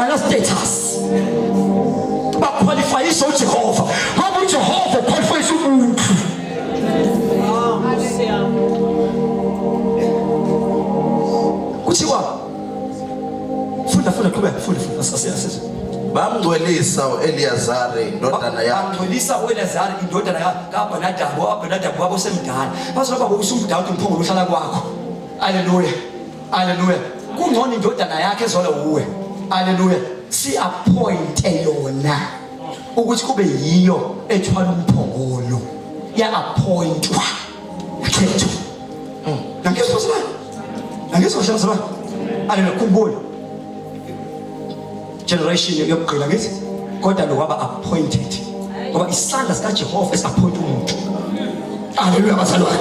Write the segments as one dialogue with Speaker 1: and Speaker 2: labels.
Speaker 1: Abana status. Baqualifyiswa uJehova. Ngoba uJehova uqualifyisa umuntu. Kuthiwa funda funda qhubeka funda funda asiyasizwe.
Speaker 2: Bamngcwelisa uEliyazari indodana yakhe.
Speaker 1: Bamngcwelisa uEliyazari indodana kaAbinadabu, uAbinadabu wabo semdala. Bazoba usumdala uthi umphongolo uhlala kwakho. Haleluya. Haleluya. Kungcono indodana yakhe ezolwa uwe. Haleluya. Si appointe yona ukuthi kube yiyo ethwala umphongolo. Ya appointwa. Yakhethwa. Nangizwa bazalwane. Nangizwa kahle bazalwane. Haleluya khumbula. Generation yokugqila ngithi kodwa lo waba appointed. Ngoba isandla sikaJehova esappoint umuntu. Haleluya bazalwane.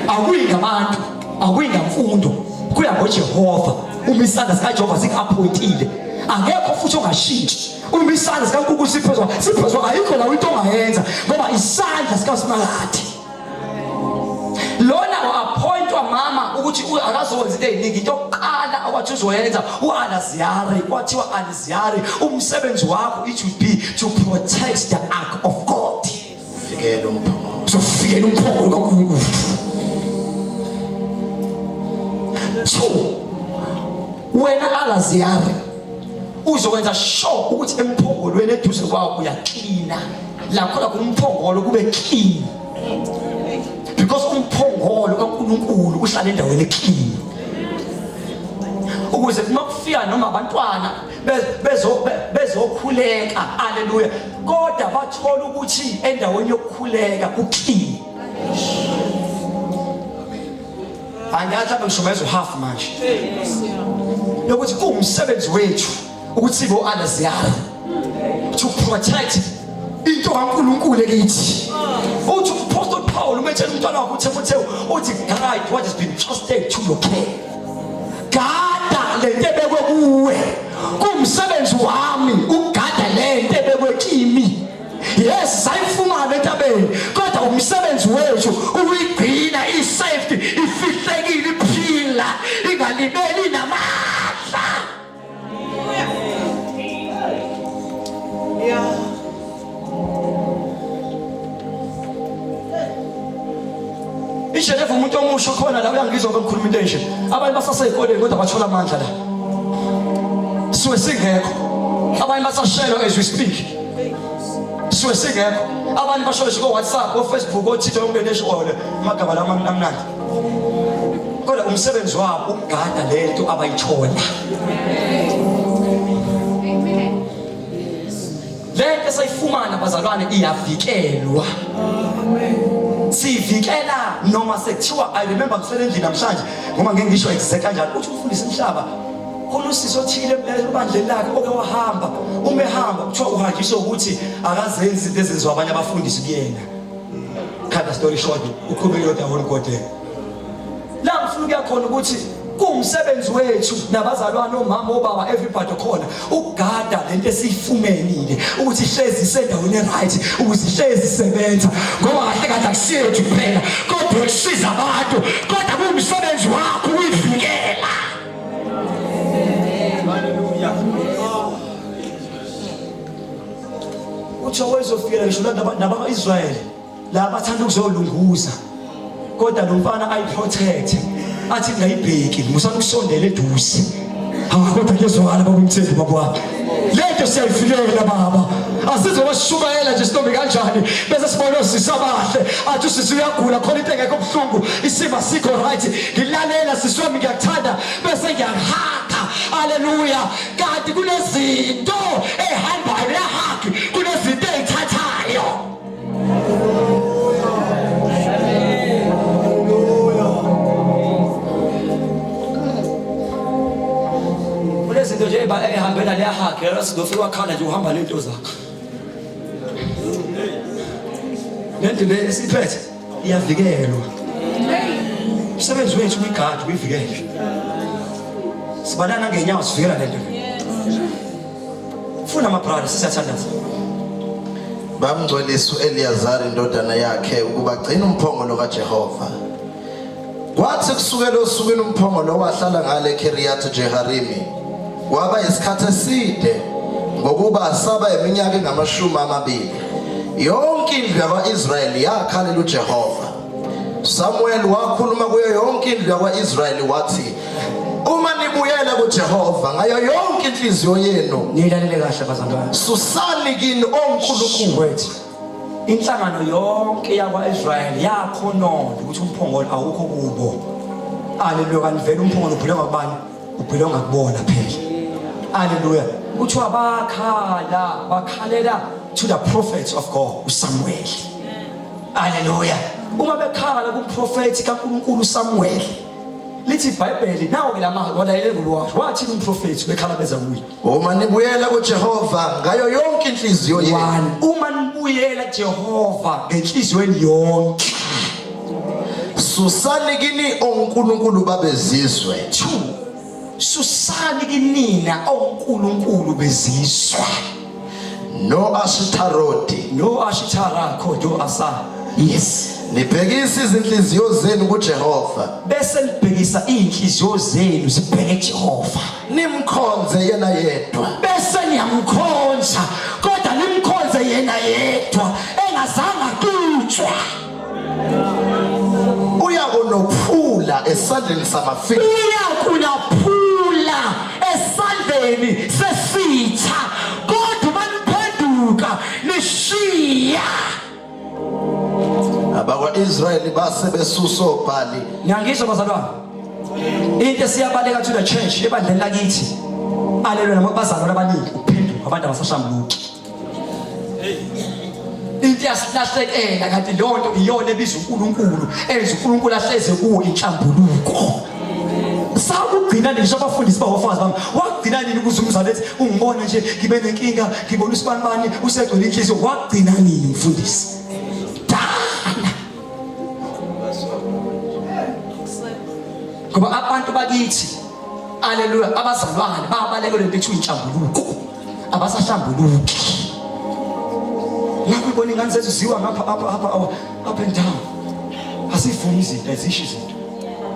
Speaker 1: Akuyi ngabantu, akuyi ngamfundo, kuya ngoJehova. Uma isandla sikaJehova sikuappointile, akekho futhi ongashintshi. Uma isandla sikaNkulunkulu siphezulu, siphezulu ayikho la into ongayenza ngoba isandla sikaSimakade. Lona wa-appointwa mama ukuthi akazowenza into eziningi. Into yokuqala okwathi uzoyenza u-Alaziyari, kwathiwa Alaziyari, umsebenzi wakho it will be to protect the ark of God.
Speaker 2: Fikela umphongolo.
Speaker 1: Uzofikela umphongolo kaNkulunkulu. Two, wena Alaziyari uzokwenza sure ukuthi emphongolweni eduze kwawo uyaklina. La khona kumphongolo kube clean. Because umphongolo kaNkulunkulu uhlala endaweni clean. Ukuze uma kufika noma abantwana bezokhuleka haleluya kodwa bathola ukuthi endaweni yokukhuleka kuclean. Angiyazi mhlawumbe ngishumayeza uhalf manje. Yokuthi kuwumsebenzi wethu ukuthi sibe oAlaziyara to protect into kaNkulunkulu ekithi. Uthi uMpostoli Paul uma etshela umntwana wakhe uThimothewu uthi guide what has been trusted to your care. Gada lento ebekwe kuwe. Kuwumsebenzi wami ukugada lento ebekwe kimi. Yes, sayifumana entabeni, kodwa umsebenzi wethu ukuyigcina i-safety ifihlekile iphila ingalimeli namandla.
Speaker 3: Yeah.
Speaker 1: Ishenevu umuntu omusha khona la uyangizwa ngokukhuluma into enje. Abanye basaseyikoleni kodwa bathola amandla la. Suke singekho. Abanye basashelwa as we speak. Suke singekho. Abanye basho nje ko WhatsApp, ko Facebook, ko Twitter yonke le shole amagama la amnandi. Kodwa umsebenzi wabo ukugada lento abayithola. Lento esayifumana bazalwane iyavikelwa. Sivikela noma sekuthiwa I remember ngisele endlini namhlanje ngoba ngeke ngisho exact kanjani uthi umfundisi umhlaba kunosisi othile ebandleni lakhe oke wahamba uma ehamba kuthiwa uhanjiswe ukuthi akazenzi izinto ezenziwa abanye abafundisi kuyena. Cut the story short uqhubekile kodwa wonigodela. La ngifuna ukuya khona ukuthi kuwumsebenzi wethu nabazalwane omama obaba everybody khona ukugada lento esiyifumenile ukuthi ihlezi isendaweni eright ukuze ihlezi isebenza ngoba kahle kahle akusiyethu kuphela kodwa ukusiza abantu kodwa kuwumsebenzi wakho ukuyivikela.
Speaker 3: Hallelujah.
Speaker 1: Uthi owezofikela ngisho nabakwa-Israyeli la bathanda ukuzolunguza kodwa lo mfana ayiprotect athi ngayibheki musana ukusondela eduze. Hawu kodwa kuyezwakala baba uMthembu baba wami. Lento siyayivikela baba. Asizobashumayela nje sinombe kanjani bese sibona osisi abahle athi usisi uyagula khona into engekho buhlungu isimo asikho right ngilalela sisi wami ngiyakuthanda bese ngiyahaga haleluya kanti kunezinto ehambayo lehagi kunezinto eyithathayo. Kunezinto nje ehambela leyahagi lelo sizofika wakhala nje uhamba lento zakho. Lento le esiphethe iyavikelwa. Umsebenzi wethu uyigadi uyivikele. Sibalana ngenyawo sivikela lento le. Funa ama brother sisathandaza.
Speaker 2: Bamngcwelisa uEliyazari indodana yakhe ukuba agcine umphongolo kaJehova. Kwathi kusukela osukwini umphongolo wahlala ngale eKiriyathi Jeharimi. Kwaba isikhathi eside ngokuba saba iminyaka engamashumi amabili. Yonke indlu yakwa-Israyeli yakhalela uJehova. Samuel wakhuluma kuyo yonke indlu yakwa-Israyeli wathi, uma nibuyela kuJehova ngayo yonke inhliziyo yenu,
Speaker 1: Nilalele kahle bazalwane.
Speaker 2: susani kini onkulunkulu.
Speaker 1: Wait. Inhlangano yonke yakwa-Israyeli yakhononda ukuthi umphongolo awukho kubo. Haleluya, kanti vele umphongolo ubhule ngakubani? Ubhule ngakubona phela. Haleluya. Kuthiwa bakhala, bakhalela to the prophets of God, uSamuel. Haleluya. Uma bekhala kumprofethi kaNkulunkulu uSamuel, lithi iBhayibheli nawo ke lamazwi walayele ngolwazi. Wathi umprofethi bekhala beza kuye.
Speaker 2: Uma nibuyela kuJehova ngayo yonke inhliziyo yenu.
Speaker 1: One, uma nibuyela kuJehova ngenhliziyo yenu yonke.
Speaker 2: Susani kini onkulunkulu babezizwe.
Speaker 1: Two, susani kinina onkulunkulu bezizwe.
Speaker 2: No Ashitaroti.
Speaker 1: No Ashitara kodo asa. Yes.
Speaker 2: Nibhekise izinhliziyo zenu kuJehova.
Speaker 1: Bese nibhekisa izinhliziyo zenu zibheke kuJehova.
Speaker 2: Nimkhonze yena yedwa.
Speaker 1: Bese niyamkhonza kodwa nimkhonze yena yedwa engazange axutshwa.
Speaker 2: Uyakunophula esandleni samaFilisti.
Speaker 1: Uyakunaphula esandleni sesitha kodwa uma niphenduka nishiya.
Speaker 2: Abakwa-Israyeli base besusa oBhali.
Speaker 1: Niyangizwa bazalwane? Into esiyabaleka to the church ebandleni lakithi. Alelwe namabazalwane abaningi ukuphenduka abantu abasashambuluki. Into yasilahlekela kanti leyo nto iyona ebiza uNkulunkulu enza uNkulunkulu ahleze kuwo inhlambuluko. Sakugcina ngisho abafundisi bawofakazi bami wagcina nini ukuze umzali ethi ungibona nje ngibe nenkinga ngibona usibanibani usegcwele inhliziyo wagcina nini mfundisi dala ngoba abantu bakithi aleluya abazalwane babaleke lento ethiwa inhlambuluko abasahlambuluki lapho ibona ingane zethu ziwa ngapha up up up up and down asivumi izinto azisho izinto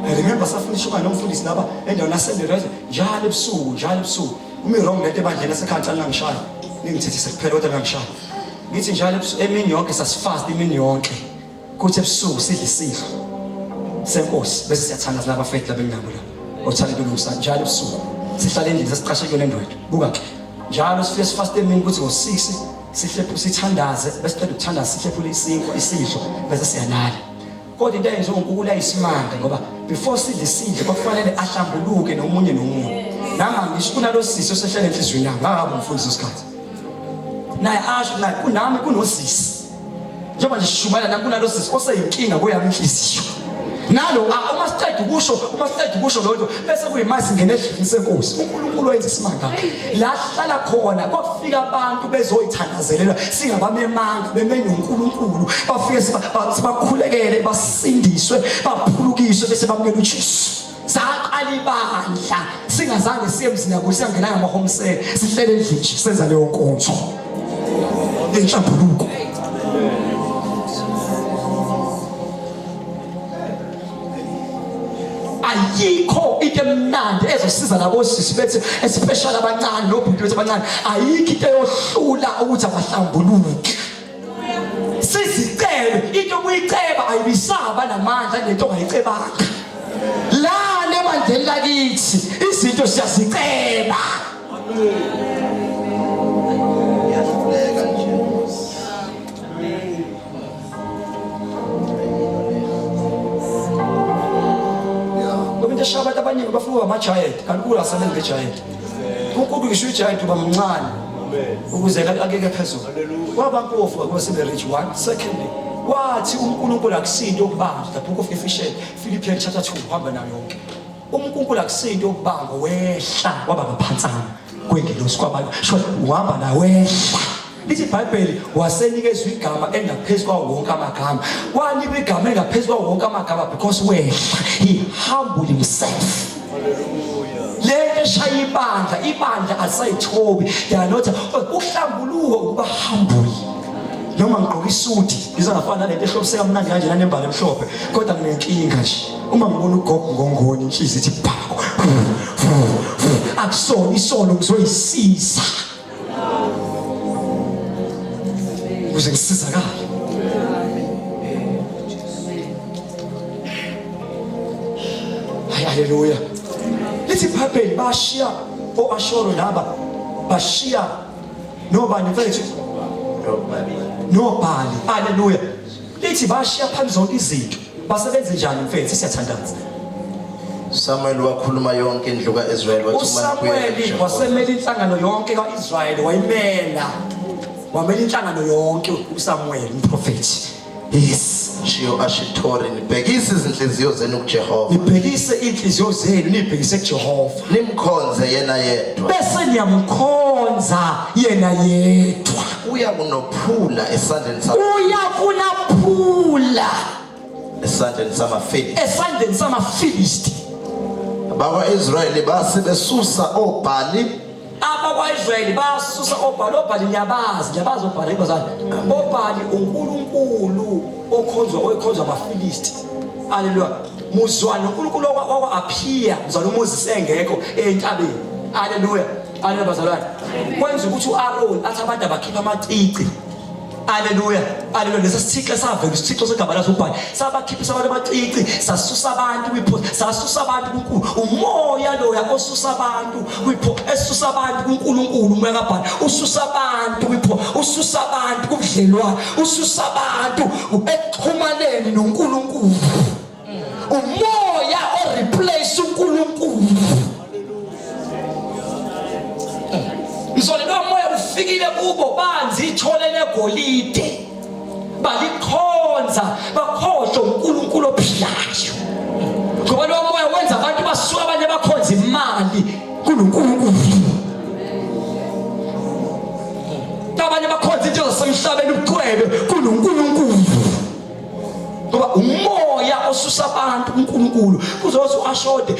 Speaker 1: I remember safuna ishuka nomfundisi laba endaweni asendele njalo ebusuku njalo ebusuku uma i-wrong lento ebandleni asekhaya ngicela ningangishaya ningithethise kuphela kodwa ningangishaya ngithi njalo ebusuku emini yonke sasifast imini yonke kuthi ebusuku sidle isidlo senkosi bese siyathandaza nabafethu laba enginabo la othanda ukulungisa njalo ebusuku sihlale endlini sesiqashe kuyona endwethu buka ke njalo sifike sifaste emini kuthi ngo-6 sihlephu sithandaze bese qeda ukuthandaza sihlephule isinkwa isidlo bese siyalala kodwa into eyenziwa uNkulunkulu ayisimanga ngoba before sidle isidlo kwakufanele ahlambuluke nomunye nomunye nami ngisho kunalo sisi osehlele enhliziyweni yami ngakabe umfundisi wesikhathi naye asho naye kunami kunosisi njengoba nje sishumayela nami kunalo sisi oseyinkinga kweyami inhliziyo nalo uma siqeda ukusho uma siqeda ukusho loo nto bese kuyima singena edlini senkosi uNkulunkulu wenza isimanga la sihlala khona kwafika abantu bezoyithandazelela singabamemanga bemenye uNkulunkulu bafike sibakhulekele basindiswe baphulukiswe bese bamukela uJesu saqala ibandla singazange siye emzini yakuthi singangenanga amahomsele sihlele endlini nje senza leyo nkonzo yenhlambuluko ayikho into emnandi ezosiza labo sisi bethi especially abancane nobhuti bethu abancane ayikho into eyohlula ukuthi abahlambuluki sizicebe into obuyiceba ayibisaba namandla nento ongayicebanga lana ebandleni lakithi izinto siyaziceba
Speaker 2: Ngiyahluleka nje.
Speaker 1: Ngoba into eshaya abantu abaningi bafuna ukuba ama-giant kanti unkulunkulu asebenzi nge-giant unkulunkulu ngisho i-giant uba mncane ukuze akeke phezulu kwaba mpofu akuba sebe-rich one secondly wathi unkulunkulu akusinto yokubamba the book of Ephesians Philippians chapter 2 hamba nayo yonke unkulunkulu akusinto yokubamba wehla waba ngaphansana kwengelosi kwabantu sho uhamba naye wehla lithi ibhayibheli wasenikezwa igama elingaphezu kwawo wonke amagama wanikwa igama elingaphezu kwawo wonke amagama because wehla he humbled himself lento eshaya ibandla ibandla alisayithobi they are not ukuhlambuluka ukuba humble noma ngigqoka isudi ngizongafana nalento ehlobiseka mnandi kanje nanembala emhlophe kodwa nginenkinga nje uma ngibona ugogo ngongoni inhliziyo ithi phako Akusona isono ngizoyisiza. Ukuze ngisizakale. Hayi haleluya. Lithi iBhayibheli bashiya oAshoro laba bashiya nobani mfethu nobhali. Haleluya. Lithi bashiya phansi zonke izinto. Basebenze njani mfethu siyathandaza.
Speaker 2: Samuel wakhuluma yonke indlu kaIsrayeli wathi
Speaker 1: uSamuel wasemela inhlangano yonke kaIsrayeli wayimela. Wamela inhlangano yonke uSamuel umprofeti. Yes.
Speaker 2: Shiyo Ashitori nibhekise izinhliziyo zenu kuJehova.
Speaker 1: Nibhekise inhliziyo zenu nibhekise kuJehova.
Speaker 2: Nimkhonze yena yedwa.
Speaker 1: Bese niyamkhonza yena yedwa.
Speaker 2: Uya kunophula esandleni sa
Speaker 1: Uya kunaphula
Speaker 2: esandleni samaFilisti.
Speaker 1: Esandleni samaFilisti.
Speaker 2: Abakwa-Israyeli base besusa oBhali
Speaker 1: Abakwa-Israyeli basusa oBhali. OBhali niyabazi, niyabazi oBhali bazali. OBhali uNkulunkulu okhonzwa okhonzwa abaFilisti. Haleluya. Muzwana uNkulunkulu wakwa-Aphiya, mzwana uMoses engekho entabeni. Haleluya. Haleluya bazalwane. Kwenza ukuthi u-Aaron athi abantu abakhipha amacici. Haleluya. Haleluya. Lesa sithixo esavela isithixo segama laso uBhali. Sabakhiphisa abantu amacici, sasusa abantu kwipho, sasusa abantu kuNkulunkulu. Umoya loya osusa abantu kwipho, esusa abantu kuNkulunkulu umoya kaBhali. Ususa abantu kwipho, ususa abantu kubudlelwane, ususa abantu ekuxhumaneni noNkulunkulu. Umoya o replace uNkulunkulu. Mzwane lo moya ufikile kubo banzi ithole legolide balikhonza bakhohlwe uNkulunkulu ophilayo ngoba lo moya wenza abantu basuka abanye bakhonza imali kunoNkulunkulu abanye bakhonza into zasemhlabeni ubucwebe kunoNkulunkulu ngoba umoya osusa abantu kuNkulunkulu kuzothi uashode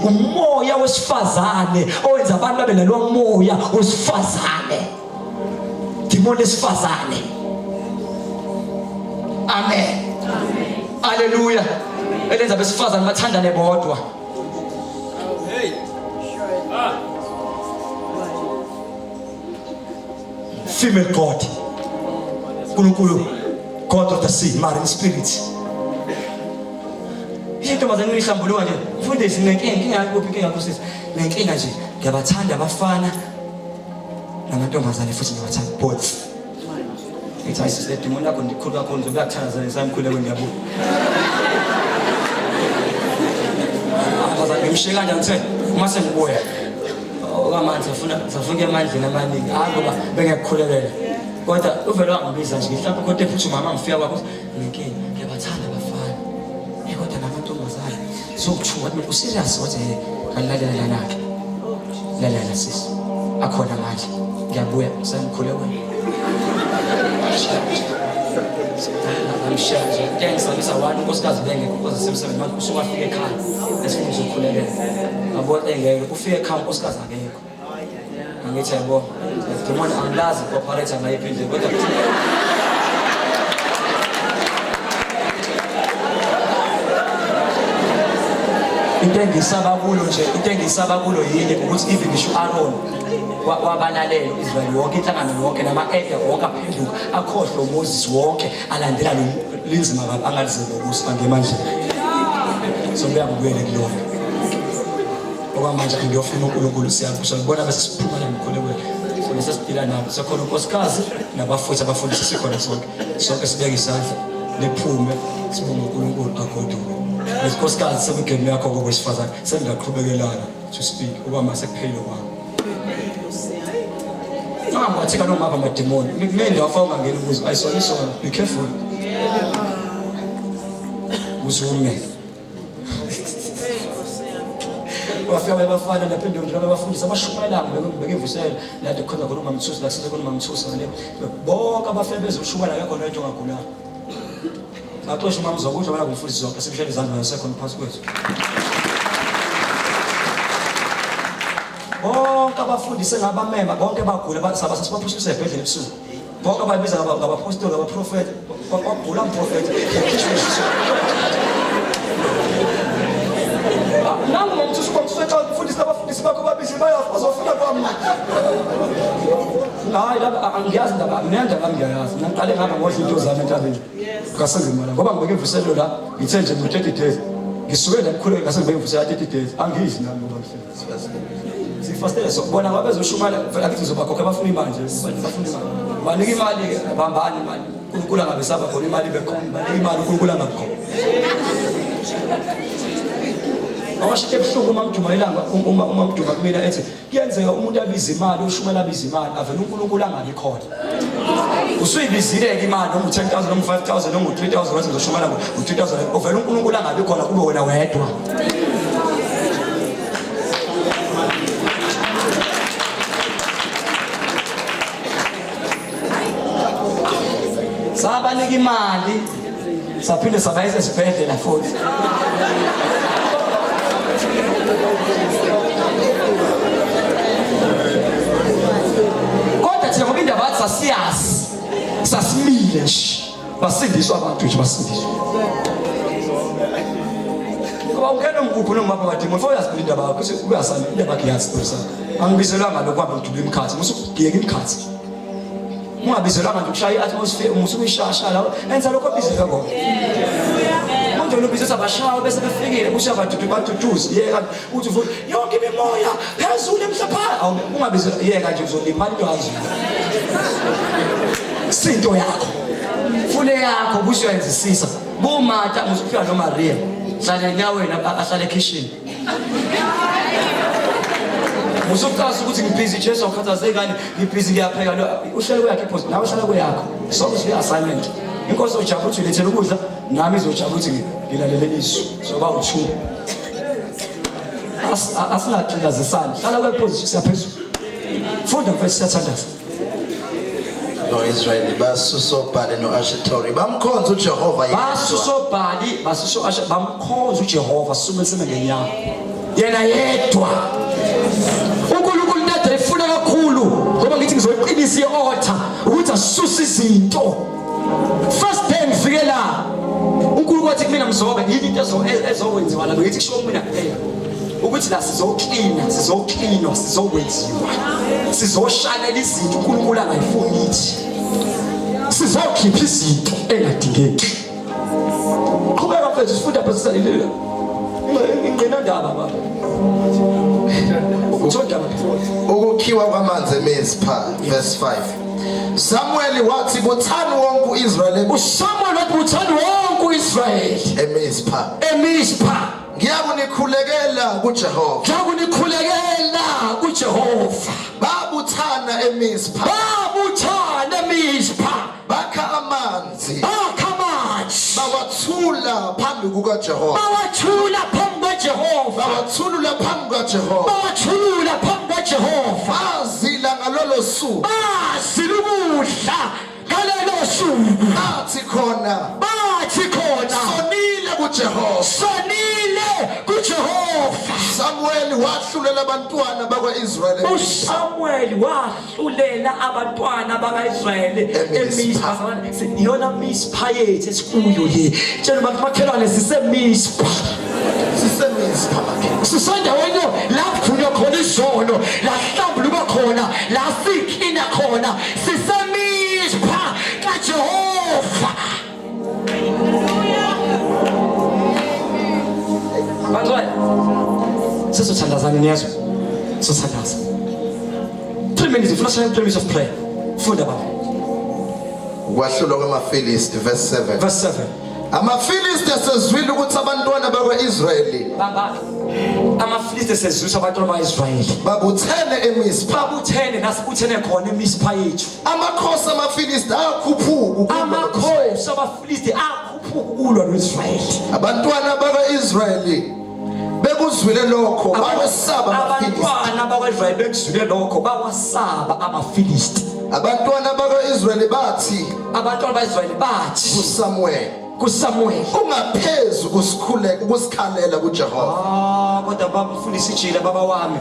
Speaker 1: umoya wesifazane owenza abantu babe nalowo moya wesifazane demon lesifazane amen haleluya elenza besifazane bathandane bodwa hey ah female god uNkulunkulu god of the sea marine spirit intombazane ihlambuluka nje mfundisi nenkinga inkinga yakho kuphi inkinga yakho sisi nenkinga nje ngiyabathanda abafana namantombazane futhi ngiyabathanda both ngithi hayi sisi ledimoni lakho ndikhulu kakhulu nje uyakuthanda samkhuleko ngiyabuka ngimshiye kanjani ngithe uma sengibuya Okamanzi afuna safuna emandleni amaningi hayi ngoba bengekukhulekela kodwa uvele wangibiza nje mhlawumbe kodwa ephutha umama ngifika kwakho nginenkinga ngiyabathanda abafana eh kodwa namantombazane sokuthuka wathi userious wathi eh ngalalela lana-ke lalela sisi akhona amandla ngiyabuya sengikhule wena ngamshiya nje kuyangisabisa wani unkosikazi bengekho ukoze semsebenzi manje usuke afike ekhaya esifuna ukuzokhulekela ngabona engeke ufike ekhaya unkosikazi akekho angithi yabo demon angilazi operator ngayiphi indlela kodwa into engisaba kulo nje into engisaba kulo yini ukuthi even ngisho u-Aaron wabalalela uIsrayeli wonke inhlangano yonke nama-elder wonke aphenduka akhohlwe uMoses wonke alandela lo linzima kabi angalizele ukusa ngemandleni so kuyakubuyele kulona okwamanje ngiyofuna uNkulunkulu siyabona bese siphuma la mkhulekweni sona sesiphila nabo sekhona unkosikazi nabafowethu abafundisi sikhona sonke sonke sibeke isandla niphume sibonge uNkulunkulu agoduke nezinkosikazi sekugemu yakho kokwesifazane sengingaqhubekelana to speak okwama sekuphelile kwami Angawathika noma ngapha amademoni. Kunendawo afa ungangeni kuzo. Ayisona isona. Be careful. Uzume. Wafika abafana lapha endaweni njengoba bafundisa abashumayelanga bekevusela la khona khona umamthusi la size khona umamthusi ngale bonke abafike bezoshumayela akekho noyedwa ongagulanga Baxosha umama uzokudla wena kumfundisi zonke simshela izandla nasekhona phansi kwethu. Bonke abafundisi engabamema bonke bagula saba sasibaphusisa ebhedlela ebusuku. Bonke ababiza ngabapostoli abaprofeti kwagula umprofeti yakhishwa isisu. Nangu mamthusi kwamthusi exa umfundisi Mfundisi abafundisi bakho babizi bayafa bazofuna kwami. Hayi laba angiyazi indaba mina indaba ngiyayazi. Mina ngiqale ngihamba ngodla into zami entabeni. Ngasengimala ngoba ngibeke imvuselelo la ngithe nje ngo 30 days. Ngisuke la ngikhuleke ngase ngibeke imvuselelo 30 days. Angidli nami ngoba ngihlezi. Sifastele so bona ngoba bezoshumala vele akithi ngizobakhokha bafuna imali nje bafuna imali. Banika imali ke bambani imali. uNkulunkulu angabe saba khona imali ibe khona. Banika imali uNkulunkulu angabi khona. Awasho into ebuhlungu uma mduma ilanga uma mduma kumina ethi kuyenzeka umuntu abize imali ushumela abize imali avele uNkulunkulu angabi khona. Usuyibizile-ke imali noma u-10,000 noma u-5,000 noma u-3,000 wathi ngizoshumela ngo-3,000 uvele uNkulunkulu angabi khona kube wena wedwa. Sabanika imali saphinde sabayisa esibhedlela futhi. Kodwa thina ngoba indaba yathi sasiyazi sasimile nje basindiswa abantu nje basindiswa. Ngoba ungena umgubhu noma baba mfo uyazi indaba yakho uyasana indaba yakho yazi Angibizelwanga lokhu hamba ngidube imikhathi musukugiyeka imikhathi. Ungabizelwanga nje ukushaya i-atmosphere musukuyishasha la enza lokho obizelwe kona. Manje ubize ukuthi abashawe bese befikile kusho abadudu baduduze yeka uthi futhi yonke imimoya phezulu emhlabeni awu ungabizelwa yeka nje uzolimala into yazi. Sinto yakho. Fune yakho kusho yenzisisa. Bomata musukufika noMaria. Hlala enyaweni ahlale ekhishini. Usucaza ukuthi ngibhizi Jesu awukhathazeki ngani ngibhizi ngiyapheka lo uhlele kweyakho ipost nawe uhlala kweyakho sonke sibe assignment inkosi ojabula ukuthi ulethele ukudla nami izojabula ukuthi ngilalele izwi soba u-two asingagqilazisani hlala kweposition siyaphezulu funda mfethu siyathandaza
Speaker 2: No-Israyeli basusa oBhali no-Ashitori bamkhonza uJehova yedwa.
Speaker 1: Basusa oBhali basusa o-Ashe bamkhonza uJehova sume sime ngenyawo yena yedwa. uNkulunkulu into ade ayifuna kakhulu ngoba ngithi ngizoyiqinisa i-altar ukuthi asuse izinto. First day ngifike la uNkulunkulu wathi kumina mzobe yini into ezokwenziwa la ngithi kusho kumina kuphela ukuthi la sizoklina sizoklinwa sizokwenziwa sizoshanela izinto uNkulunkulu angayifuni kithi sizokhipha izinto engadingeki qhubeka mfethu sifunda phela ingqinandaba baba ukuthondaba
Speaker 2: ukukhiwa kwamanzi eMizpha verse 5 Samuel wathi buthani wonke uIsrayeli
Speaker 1: uSamuel wathi buthani wonke uIsrayeli
Speaker 2: eMizpha
Speaker 1: eMizpha
Speaker 2: Ngiyakunikhulekela kuJehova.
Speaker 1: Ngiyakunikhulekela kuJehova.
Speaker 2: Babuthana eMizpha.
Speaker 1: Babuthana eMizpha.
Speaker 2: Bakha amanzi.
Speaker 1: Bakha amanzi.
Speaker 2: Bawathula phambi kukaJehova.
Speaker 1: Bawathula phambi kukaJehova.
Speaker 2: Bawathulula phambi kukaJehova.
Speaker 1: Bawathulula phambi kukaJehova.
Speaker 2: Bazila ngalolo suku.
Speaker 1: Bazila ukudla ngalelo suku.
Speaker 2: Bathi khona.
Speaker 1: Bathi khona.
Speaker 2: Sonile kuJehova.
Speaker 1: Sonile kuJehova.
Speaker 2: Samuel wahlulela abantwana bakwaIsrayeli.
Speaker 1: uSamuel wahlulela abantwana bakaIsrayeli eMizpha. Iyona Mizpha yethu esikuyo le. Tshela umakhelwane siseMizpha.
Speaker 2: SiseMizpha makhelwane.
Speaker 1: Sisendaweni la kuvunywa khona izono, la sihlambuluka khona, la siklina khona. SiseMizpha kaJehova. Bangcwele. Sesothandazani niyezwa? Sothandaza. 3 minutes, ufuna 3 minutes of prayer. Funda baba.
Speaker 2: Ukwahlulwa kwamaFilisti verse 7.
Speaker 1: Verse 7.
Speaker 2: AmaFilisti asezwile ukuthi abantwana bakwa-Israyeli
Speaker 1: Baba. AmaFilisti esezwisa abantwana bakwa-Israyeli.
Speaker 2: babuthene eMizpha.
Speaker 1: Babuthene nasibuthene khona eMizpha yethu.
Speaker 2: Amakhosi amaFilisti akhuphuka ukulwa no-Israyeli.
Speaker 1: Amakhosi abaFilisti akhuphuka ukulwa no-Israyeli.
Speaker 2: Abantwana bakwa-Israyeli bekuzwile lokho bawesaba amaFilisti.
Speaker 1: Abantwana bakwa-Israyeli bekuzwile lokho bawasaba amaFilisti.
Speaker 2: Abantwana bakwa-Israyeli bathi
Speaker 1: Abantwana bakwa-Israyeli bathi
Speaker 2: kuSamuweli,
Speaker 1: kuSamuweli,
Speaker 2: ungaphezu kusikhuleka ukusikhalela kuJehova.
Speaker 1: Ah, kodwa baba mfundisi ijile baba wami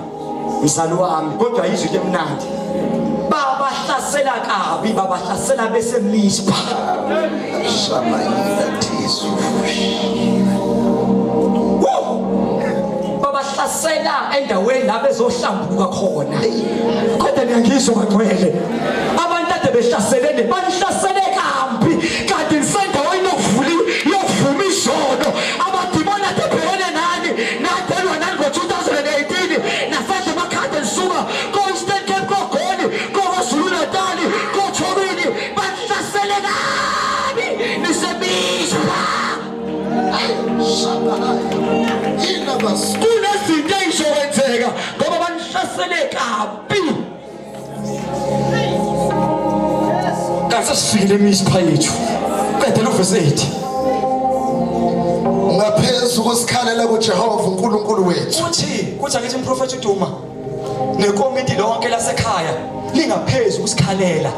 Speaker 1: mzali wami kodwa yizwi into emnandi babahlasela kabi babahlasela besemispa
Speaker 2: Shamayila Tisu.
Speaker 1: Bahlasela endaweni la bezohlambuluka khona. Kodwa niyangizwa bangcwele. Abantu ade behlaselene banihlasele kambi kanti nisendaweni yokuvuliwe yokuvuma izono. Amadimoni ade ebhekene nani nadelwa nani ngo-2018 nasenza amakhadi nisuka ko-Eastern Cape koGoli koKwaZulu Natali koThobini banihlasele kabi nisemizwa. Kunezinto ezizokwenzeka ngoba banihlasele kabi. Kanti sesifikile emisipha yethu. Qedela uvesi 8.
Speaker 2: Ngaphezu kosikhalela kuJehova uNkulunkulu wethu.
Speaker 1: Uthi kuthi angithi umprofethi uDuma nekomiti lonke lasekhaya lingaphezu kusikhalela.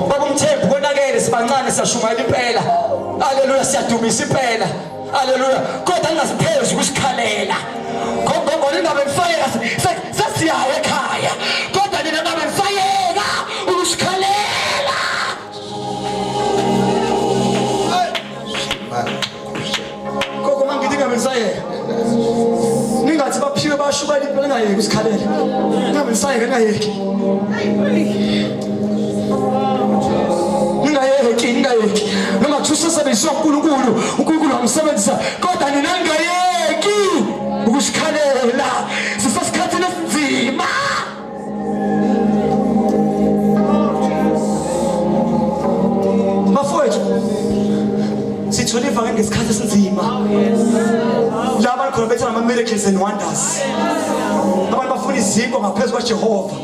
Speaker 1: Baba uMthembu konakele sibancane siyashumayela impela. Haleluya siyadumisa impela. Haleluya. Kodwa ningasiphezu kusikhalela. Ngoba ningabe nifayeka sesiyaya ekhaya. Kodwa nina ngabe nifayeka ukusikhalela. Gogo mangithi ngabe nisayeka. Ningathi baphiwe bashubayela impela ningayeki usikhalela. Ningabe nisayeka ningayeki. Ningayeki ningayeki. Noma kuthiwa usesebenziswa uNkulunkulu, uNkulunkulu wamsebenzisa kodwa nina ningayeki ukusikhalela. Sisesikhathini esinzima. Bafowethu sithole ivangeli ngesikhathi esinzima. Laba khona betha ama miracles and wonders. Abantu bafuna izinkwa ngaphezu kwaJehova.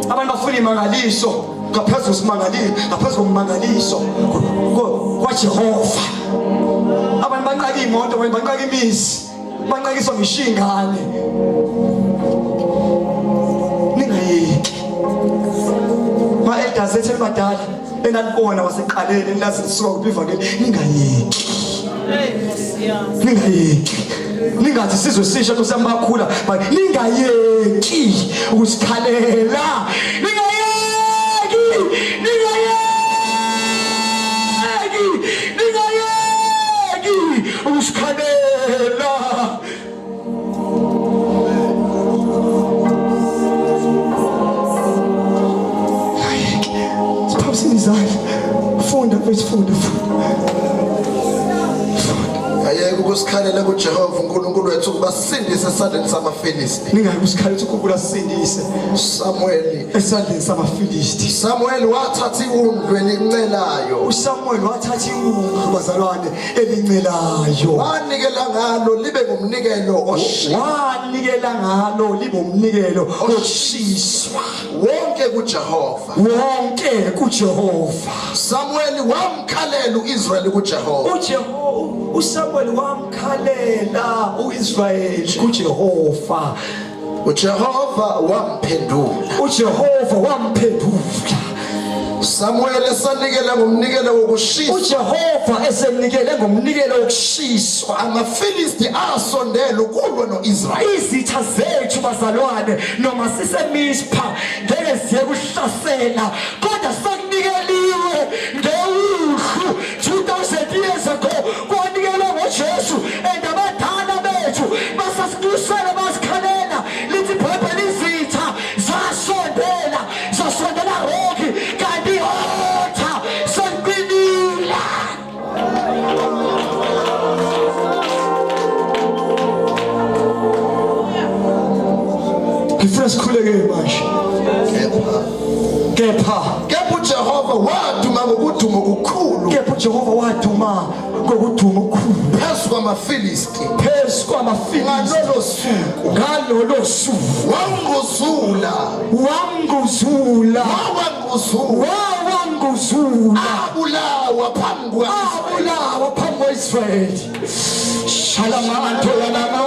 Speaker 1: Abantu bafuna imangaliso ngaphezu kwesimangaliso, ngaphezu komangaliso kwaJehova. Abantu banqaka imoto, abantu banqaka imizi. Banqakiswa ngisho ingane. Ningayeki. Ma elders ethu badala enalibona waseqaleni enilazi lisuka kuphi ivangeli ningayeki. Ningayeki. Ningathi sizwe sisha nkosi yami bakhula but ningayeki ukusikhalela. Ningayeki. Ningayeki. Ningayeki ukusikhalela. Siphamisile izandla. Funda mfethu funda funda.
Speaker 2: Ayeke ukusikhalela kuJehova uNkulunkulu wethu ukuba sisindise esandleni samaFilisti.
Speaker 1: Ningayi kusikhalela ukuthi uNkulunkulu asisindise
Speaker 2: Samuel
Speaker 1: esandleni samaFilisti.
Speaker 2: Samuel wathatha iwundlu elincelayo.
Speaker 1: uSamuel wathatha iwundlu bazalwane elincelayo.
Speaker 2: Wanikela ngalo libe ngumnikelo oshiswa.
Speaker 1: Wanikela ngalo libe umnikelo oshiswa
Speaker 2: Wonke kuJehova.
Speaker 1: Wonke kuJehova.
Speaker 2: Samuel wamkhalela uIsrael kuJehova.
Speaker 1: uJehova uSamuel wamkhalela uIsrael kuJehova.
Speaker 2: uJehova wamphendula.
Speaker 1: uJehova wamphendula.
Speaker 2: Samuel esanikela ngomnikelo wokushiswa.
Speaker 1: uJehova esenikele ngomnikelo wokushiswa.
Speaker 2: AmaFilisti asondela ukulwa noIsrael.
Speaker 1: Izitha zethu bazalwane noma siseMispa ngeke siye kuhlasela kodwa sekunikeliwe ngewuhlu 2000 years ago kwanikelwa ngoJesu and abadala bethu basasitusela basikhalela lithi iBhayibheli izitha zasondela zasondela roki kanti i-altar seliqinile. Ngifuna sikhuleke manje.
Speaker 2: Kepha
Speaker 1: Kepha
Speaker 2: kepha uJehova waduma ngokuduma okukhulu
Speaker 1: kepha uJehova waduma ngokuduma okukhulu
Speaker 2: phezu kwamaFilisti
Speaker 1: phezu kwamaFilisti
Speaker 2: ngalolo suku
Speaker 1: ngalolo suku
Speaker 2: wanguzula
Speaker 1: wanguzula
Speaker 2: wawanguzula
Speaker 1: wawanguzula
Speaker 2: abulawa phambi kwa
Speaker 1: abulawa phambi kwa-Israyeli. Shalama antola lama.